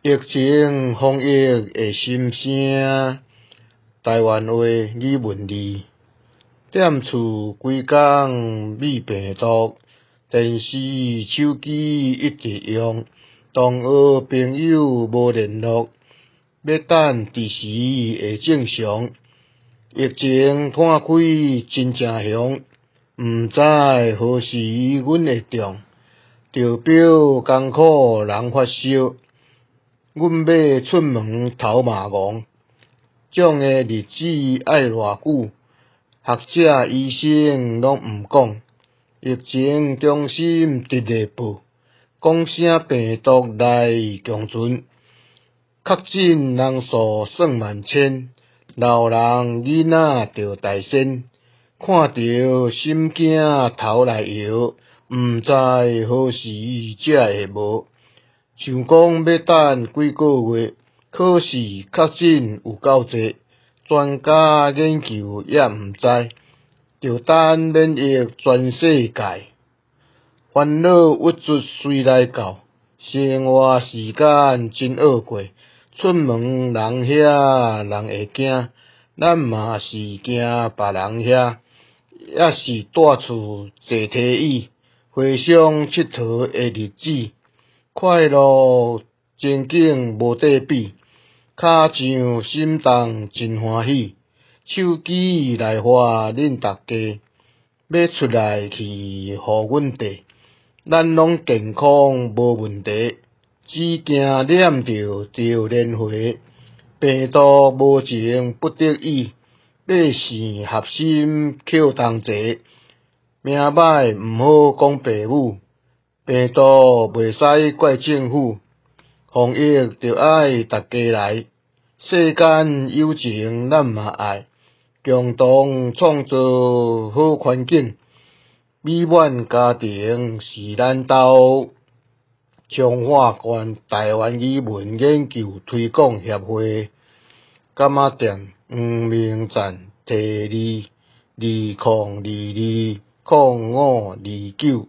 疫情防疫的心聲，台灣話語文字，踮厝規工覕病毒，電視手機一直用，同學朋友無聯絡，欲等佇時會正常。疫情破開真正凶，毋知何時阮會中，著表艱苦人發燒。阮欲出門頭嘛戇，這種的日子愛偌久？學者醫生攏毋講，疫情中心直咧報，講啥病毒來共存，確診人數算萬千，老人囡仔著大先，看著心驚頭來搖，毋知何時才會無。想講欲等幾个月，可是確診有夠濟，專家研究也毋知，著等免疫全世界。煩惱鬱卒隨來到，生活時間真惡過，出門人遐人會驚，咱嘛是驚別人遐，抑是蹛厝坐提椅，回想𨑨迌的日子。快樂情景無得比，跤上心動真歡喜，手機來發恁逐家，欲出來去予阮綴，咱攏健康無問題，只驚染著著連環，病毒無情不得已，百姓合心抾同齊，命歹毋好講爸母。病毒袂使怪政府，防疫著愛逐家來，世間友情咱嘛愛，共同創造好環境，美滿家庭是咱兜。彰化縣台灣語文研究推廣協會，柑仔店黃明贊提二二空二二空五二九。